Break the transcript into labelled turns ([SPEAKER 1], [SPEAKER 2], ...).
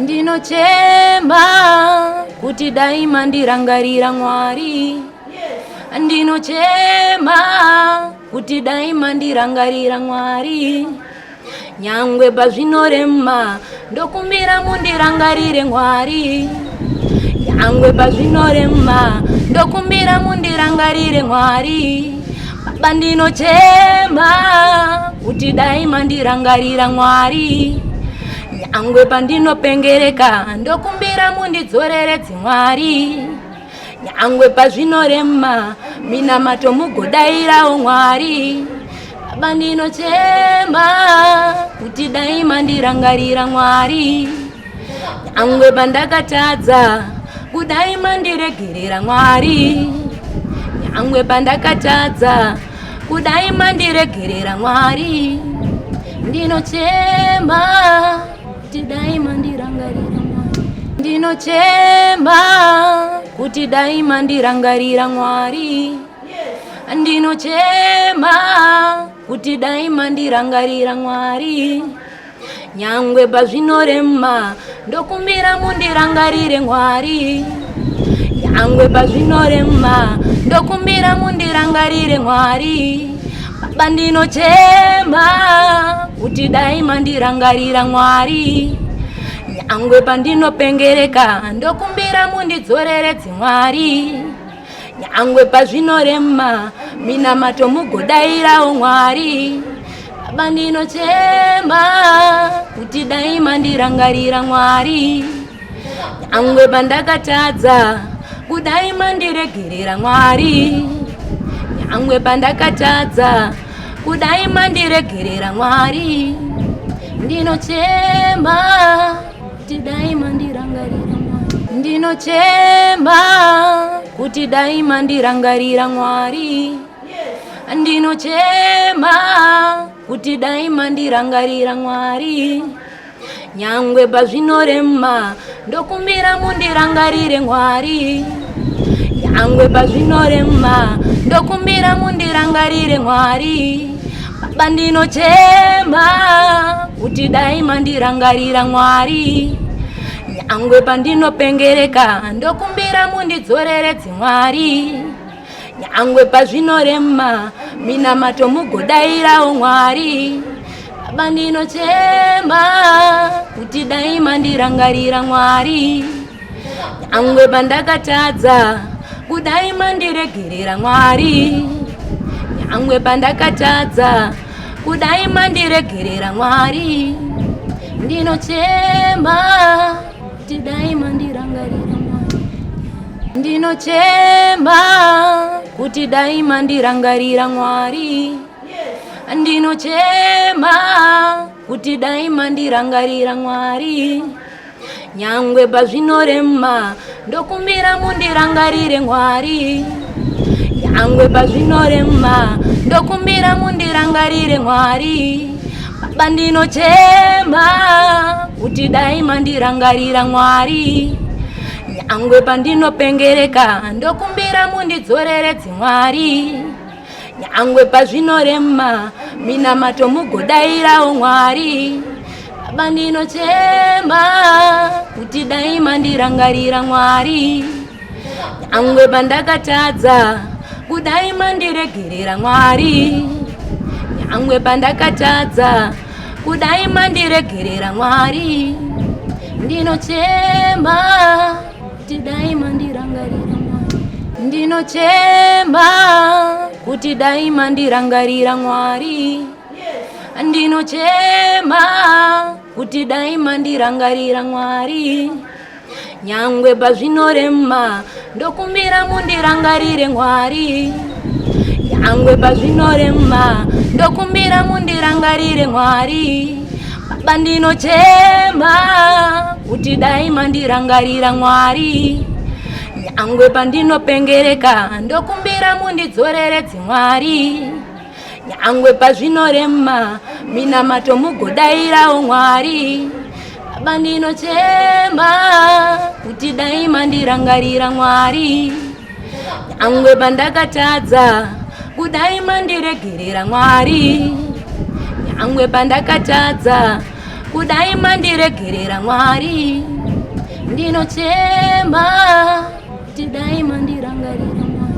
[SPEAKER 1] Ndinochema kuti dai mandirangarira Mwari. Ndinochema kuti dai mandirangarira Mwari. Nyangwe pazvinorema ndokumbira mundirangarire Mwari. Nyangwe pazvinorema ndokumbira mundirangarire Mwari. Baba ndinochema kuti dai mandirangarira Mwari. Nyangwe pandinopengereka ndokumbira mundidzoreredze Mwari. Nyangwe pazvinorema minamato mugodairawo Mwari. Baba ndinochema kuti dai mandirangarira Mwari. Nyangwe pandakatadza kudai mandiregerera Mwari. Nyangwe pandakatadza kudai mandiregerera Mwari. Ndinochema kuti dai mandirangarira Mwari. Ndinochema kuti dai mandirangarira Mwari. Ndinochema kuti dai mandirangarira Mwari. Nyangwe pazvinorema ndokumbira mundirangarire Mwari. Nyangwe pazvinorema ndokumbira mundirangarire Mwari. Baba ndinochema kuti dai mandirangarira Mwari. Nyangwe pandinopengereka ndokumbira mundidzoreredze Mwari. Nyangwe pazvinorema minamato mugodairawo Mwari. Baba ndinochema kuti dai mandirangarira Mwari. Nyangwe pandakatadza kudai mandiregerera Mwari. Nyangwe pandakatadza kudai mandiregerera Mwari. Ndinochema kuti dai mandirangarira Mwari. Ndinochema kuti dai mandirangarira Mwari. Ndinochema kuti dai mandirangarira Mwari. Nyangwe pazvinorema ndokumbira mundirangarire Mwari. Nyangwe pazvinorema ndokumbira mundirangarire Mwari. Baba ndinochema kuti dai mandirangarira Mwari. Nyangwe pandinopengereka ndokumbira mundidzoreredze Mwari. Nyangwe pazvinorema minamato mugodairawo Mwari. Baba ndinochema kuti dai mandirangarira Mwari. Nyangwe pandakatadza kudai mandiregerera Mwari. Nyangwe pandakatadza kudai mandiregerera Mwari. Ndinochema kuti dai mandirangarira Mwari. Ndinochema kuti dai mandirangarira Mwari. Ndinochema kuti dai mandirangarira Mwari. Nyangwe pazvinorema ndokumbira mundirangarire Mwari. Nyangwe pazvinorema ndokumbira mundirangarire Mwari. Baba ndinochema kuti dai mandirangarira Mwari. Nyangwe pandinopengereka ndokumbira mundidzoreredze Mwari. Nyangwe pazvinorema minamato mugodairawo Mwari. Baba ndinochema kuti dai mandirangarira Mwari. Nyangwe pandakatadza kudai mandiregerera Mwari. Nyangwe pandakatadza kudai mandiregerera Mwari. Ndinochema kuti dai mandirangarira Mwari. Ndinochema kuti dai mandirangarira Mwari. Ndinochema kuti dai mandirangarira Mwari. Nyangwe pazvinorema ndokumbira mundirangarire Mwari. Nyangwe pazvinorema ndokumbira mundirangarire Mwari. Baba ndinochema kuti dai mandirangarira Mwari. Nyangwe pandinopengereka ndokumbira mundidzoreredze Mwari. Nyangwe pazvinorema minamato mugodairawo Mwari. Baba ndinochema kuti dai mandirangarira Mwari. Nyangwe pandakatadza kudai mandiregerera Mwari. Nyangwe pandakatadza Kudai mandiregerera Mwari, ndinochema kuti dai mandirangarira Mwari.